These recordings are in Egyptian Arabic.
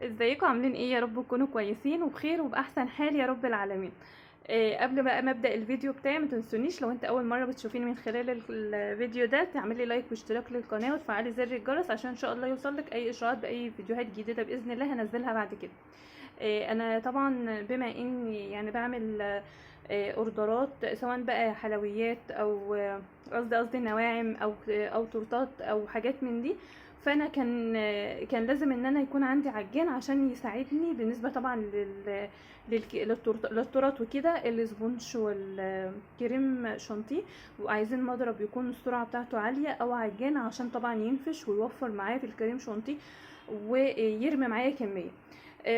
ازيكم عاملين ايه؟ يا رب تكونوا كويسين وبخير وباحسن حال يا رب العالمين. قبل بقى ما ابدا الفيديو بتاعي، ما تنسونيش لو انت اول مرة بتشوفيني من خلال الفيديو ده تعملي like واشتراك للقناة وتفعلي زر الجرس عشان ان شاء الله يوصلك اي اشعارات باي فيديوهات جديدة باذن الله هنزلها بعد كده. انا طبعا بما اني يعني بعمل اوردرات، سواء بقى حلويات او قصدي نواعم او تورتات او حاجات من دي، فانا كان لازم ان انا يكون عندي عجان عشان يساعدني بالنسبة طبعا للتورت وكده، ال sponge والكريم شانتيه، وعايزين مضرب يكون السرعة بتاعته عالية او عجان عشان طبعا ينفش ويوفر معايا في الكريم شانتيه ويرمي معايا كمية.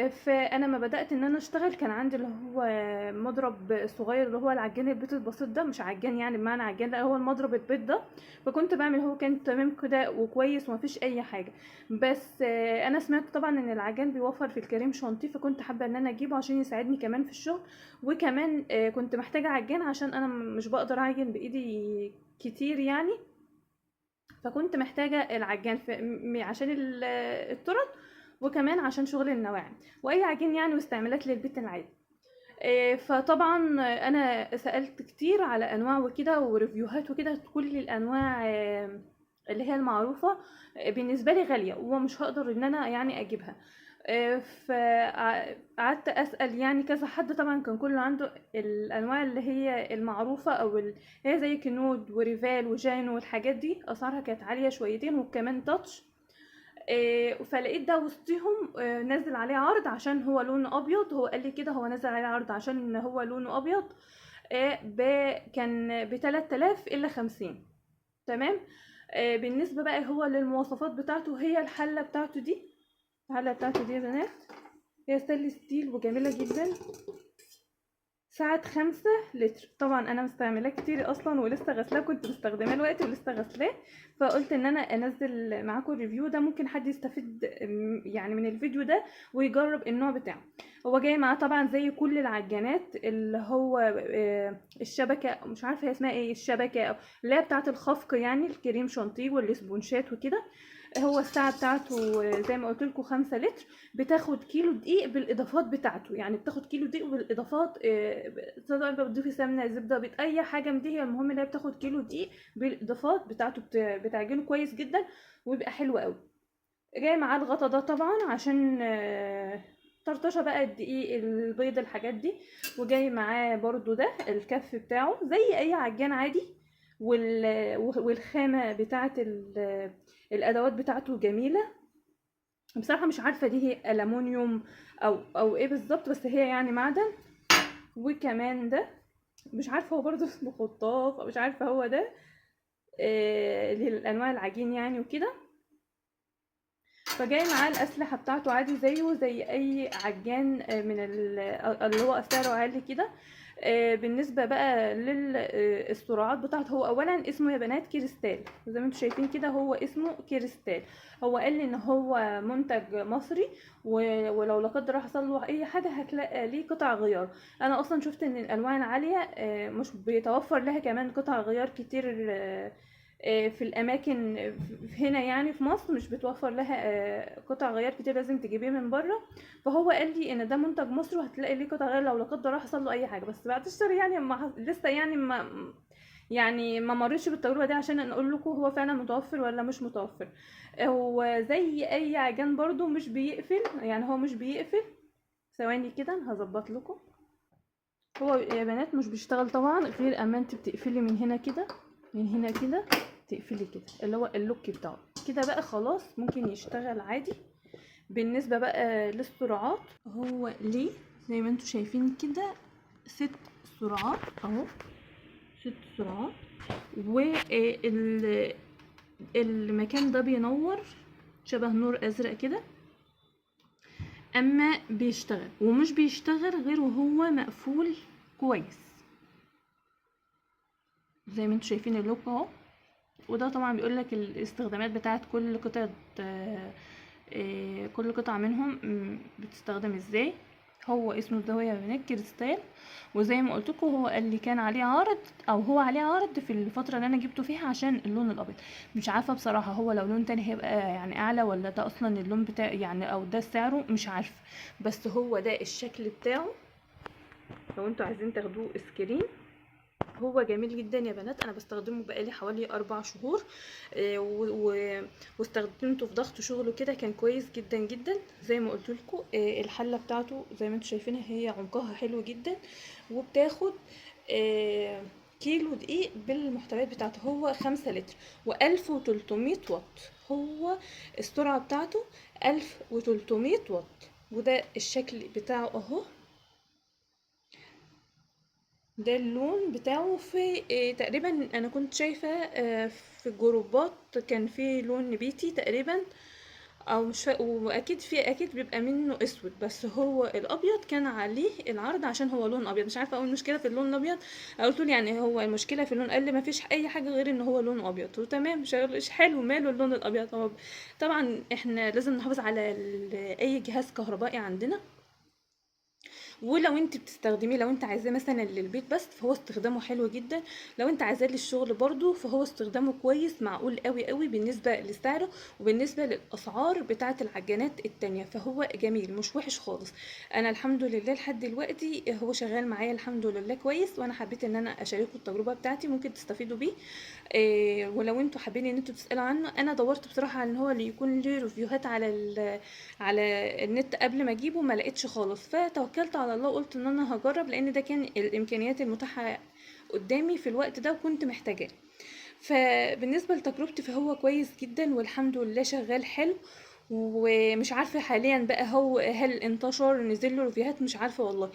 فانا ما بدات ان انا اشتغل كان عندي اللي هو مضرب صغير، اللي هو العجان البيت البسيط ده، مش عجان يعني بمعنى عجان، لا هو المضرب البيت ده، فكنت بعمل هو كان تمام كده وكويس ومفيش اي حاجة. بس انا سمعت طبعا ان العجان بيوفر في الكريم شانتيه، فكنت حابة ان انا اجيبه عشان يساعدني كمان في الشغل، وكمان كنت محتاجه عجان عشان انا مش بقدر اعجن بايدي كتير يعني، فكنت محتاجه العجان عشان التورت، وكمان عشان شغل النواعم واي عجين يعني واستعمالات للبيت العادي. فطبعا انا سالت كتير على انواع وكده و review هات وكده، كل الانواع اللي هي المعروفة بالنسبة لي غالية ومش هقدر ان انا يعني اجيبها. فقعدت اسال يعني كذا حد، طبعا كان كله عنده الانواع اللي هي المعروفة او هي زي كنود وريفال وجانو والحاجات دي، اسعارها كانت عالية شويتين، وكمان تاتش. فلقيت ده وسطهم نازل عليه عرض عشان هو لونه ابيض، هو قال لي كده هو نازل عليه عرض عشان هو لونه ابيض، كان ب3000 الا 50. تمام. بالنسبة بقى هو للمواصفات بتاعته، هي الحلة بتاعته دي، الحلة بتاعته دي يا بنات هي stainless steel وجميلة جدا، سعة 5 لتر. طبعا انا مستعملاه كتير اصلا ولسه غسلاه، كنت مستخدماه الوقت ولسه غسلاه، فقلت ان انا انزل معاكم ال review ده، ممكن حد يستفيد يعني من الفيديو ده ويجرب النوع بتاعه. هو جاي معاه طبعا زي كل العجانات اللي هو الشبكة، مش عارفه هي اسمها ايه، الشبكة او اللي هي بتاعه الخفق يعني، الكريم شانتيه والسبونشات وكده. هو الساعة بتاعته زي ما قلت لكم 5 لتر، بتاخد كيلو دقيق بالاضافات بتاعته، يعني بتاخد كيلو دقيق بالاضافات، سواء بقى بتضيفي سمنه زبدة بيض اي حاجة من دي، هي المهم ان هي بتاخد كيلو دقيق بالاضافات بتاعته، بتعجنه كويس جدا ويبقى حلو قوي. جاي معاه الغطا ده طبعا عشان طرطشه بقى الدقيق البيض الحاجات دي، وجاي معاه برضو ده الكف بتاعه زي اي عجان عادي، والخامه بتاعه الادوات بتاعته جميلة. بصراحة مش عارفه دي هي الومنيوم او ايه بالظبط، بس هي يعني معدن. وكمان ده مش عارفه هو برضو اسمه خطاف او مش عارفه هو ده، للانواع العجين يعني وكده. فجاي معاه الاسلحة بتاعته عادي زيه زي اي عجان، من اللي هو سعره عالي كده. بالنسبة بقى للسرعات بتاعته، هو اولا اسمه يا بنات كريستال، زي ما انتم شايفين كده هو اسمه كريستال. هو قال لي ان هو منتج مصري، ولو لا قدر الله حصل له اي حاجة هتلاقي ليه قطع غيار. انا اصلا شفت ان الالوان العالية، مش بيتوفر لها كمان قطع غيار كتير، في الاماكن هنا يعني في مصر مش بتوفر لها، قطع غيار كتير، لازم تجيبيه من بره. فهو قال لي ان ده منتج مصري وهتلاقي ليه قطع غيار لو لا قدر الله حصل له اي حاجة، بس بعد الشر يعني ما لسه يعني ما يعني ما مريتش بالتجربة دي عشان نقول لكم هو فعلا متوفر ولا مش متوفر. هو زي اي عجان برضو مش بيقفل، يعني هو مش بيقفل. ثواني كده هظبط لكم. هو يا بنات مش بيشتغل طبعا غير اما انت بتقفلي من هنا كده، من هنا كده تقفلي كده اللي هو اللوك بتاعه كده بقى، خلاص ممكن يشتغل عادي. بالنسبة بقى للسرعات، هو ليه زي ما انتم شايفين كده 6 سرعات اهو، 6 سرعات، المكان ده بينور شبه نور ازرق كده اما بيشتغل، ومش بيشتغل غير وهو مقفول كويس زي ما انتم شايفين اللوك اهو. وده طبعا بيقول لك الاستخدامات بتاعت كل قطعة، كل قطعة منهم، بتستخدم ازاي. هو اسمه ده يا بنات كريستال. وزي ما قلت لكم هو قال لي كان عليه عرض، او هو عليه عرض في الفترة اللي انا جبته فيها عشان اللون الابيض. مش عارفه بصراحة هو لو لون تاني هيبقى يعني اعلى، ولا ده اصلا اللون بتاع يعني، او ده سعره مش عارفه. بس هو ده الشكل بتاعه، لو انتوا عايزين تاخدوه screen. هو جميل جدا يا بنات، انا بستخدمه بقالي حوالي 4 شهور، واستخدمته في ضغط شغل كده، كان كويس جدا جدا. زي ما قلت لكم، الحلة بتاعته زي ما انتم شايفينها هي عمقها حلو جدا، وبتاخد كيلو دقيق بالمحتويات بتاعته. هو 5 لتر و1300 واط، هو السرعة بتاعته 1300 واط. وده الشكل بتاعه اهو، ده اللون بتاعه. في تقريبا انا كنت شايفه، في الجروبات كان في لون نبيتي تقريبا، او مش واكيد في، اكيد بيبقى منه اسود، بس هو الابيض كان عليه العرض عشان هو لون ابيض. مش عارفه اقول المشكلة في اللون الابيض، قلت له يعني هو المشكلة في اللون، قال لي ما فيش اي حاجة غير ان هو لون ابيض. وتمام، شغال حلو، ماله اللون الابيض. هو طبعا احنا لازم نحافظ على اي جهاز كهربائي عندنا، ولو انت بتستخدميه، لو انت عايزاه مثلا للبيت بس فهو استخدامه حلو جدا، لو انت عايزاه للشغل برضو فهو استخدامه كويس، معقول قوي قوي بالنسبة لسعره وبالنسبة للاسعار بتاعه العجانات التانية، فهو جميل مش وحش خالص. انا الحمد لله لحد دلوقتي هو شغال معايا الحمد لله كويس، وانا حبيت ان انا اشارككم التجربة بتاعتي، ممكن تستفيدوا بيه. ولو انتوا حابين ان انتوا تسالوا عنه، انا دورت بصراحة على ان هو اللي يكون ليه ريفيوهات على النت قبل ما اجيبه، ما لقيتش خالص، فتوكلت على الله وقلت ان انا هجرب، لان ده كان الامكانيات المتاحة قدامي في الوقت ده وكنت محتاجاه. فبالنسبه لتجربتي فهو كويس جدا والحمد لله شغال حلو. ومش عارفه حاليا بقى هو هل انتشر نزل له ريفيوهات، مش عارفه والله.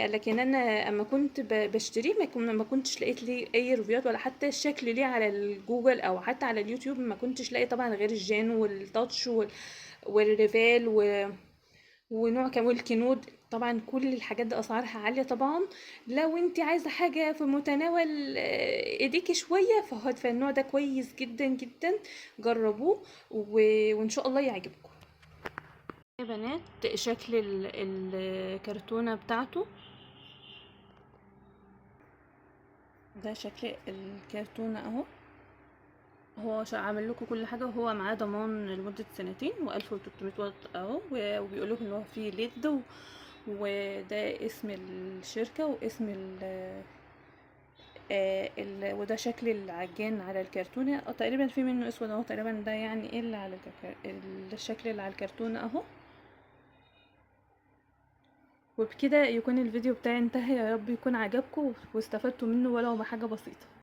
لكن انا اما كنت بشتريه ما كنتش لقيت ليه اي ريفيوهات، ولا حتى الشكل ليه على الجوجل او حتى على اليوتيوب ما كنتش لاقي طبعا، غير الجان والتاتش والريفال ونوع كمان والكنود. طبعا كل الحاجات دي اسعارها عالية طبعا. لو انت عايزه حاجة في متناول ايديكي شوية فالنوع ده كويس جدا جدا، جربوه وان شاء الله يعجبكم. يا بنات شكل الكرتونه بتاعته، ده شكل الكرتونه اهو. هو عامل لكم كل حاجة، وهو معاه ضمان لمدة سنتين وألف وتلتمية واط اهو، وبيقول لكم ان هو فيه LED وده اسم الشركة واسم وده شكل العجان على الكرتونه. تقريبا في منه اسود اهو، تقريبا ده يعني ايه اللي على الشكل اللي على الكرتونه اهو. وبكده يكون الفيديو بتاعي انتهى، يا رب يكون عجبكم واستفدتوا منه ولو بحاجة بسيطة.